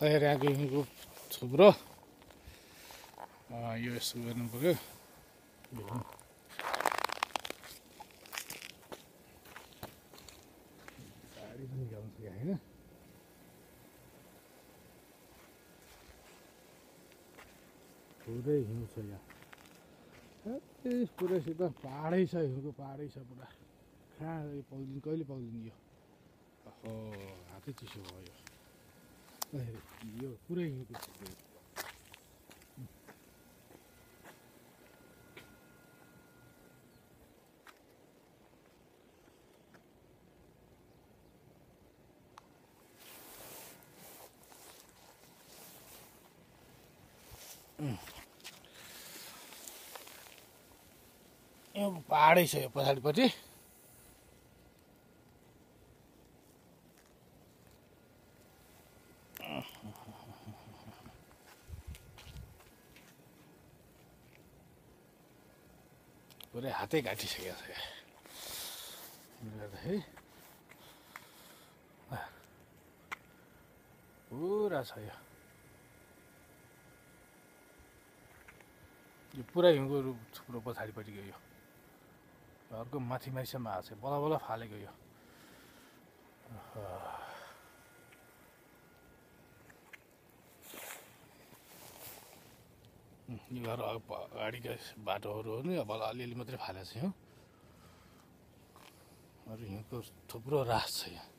यहाँको हिउँको थुप्रो यो यसो गर्नु पर्यो। गाडी पनि ल्याउनु पर्यो होइन। पुरै हिउँ छ यहाँ, पुरैसित पाहाडै छ, हिउँको पाहाडै छ पुरा। कहाँ पग्लिनु, कहिले पग्लिनु यो? हो हातै चिसो भयो यो पुरै हिउँको चिसो। यो पाहाडै छ यो पछाडिपट्टि। पुरै हातै काटिसकेको छ है, पुरा छ यो पुरा हिउँको थुप्रो पछाडिपट्टिको यो अर्को माथि माथिसम्म आएको छ, बला बला फालेको यो। यो घर अगाडिका बाटोहरू हो नि, अब अलिअलि मात्रै फालेको छ यो। अरू हिउँको थुप्रो रास छ यहाँ।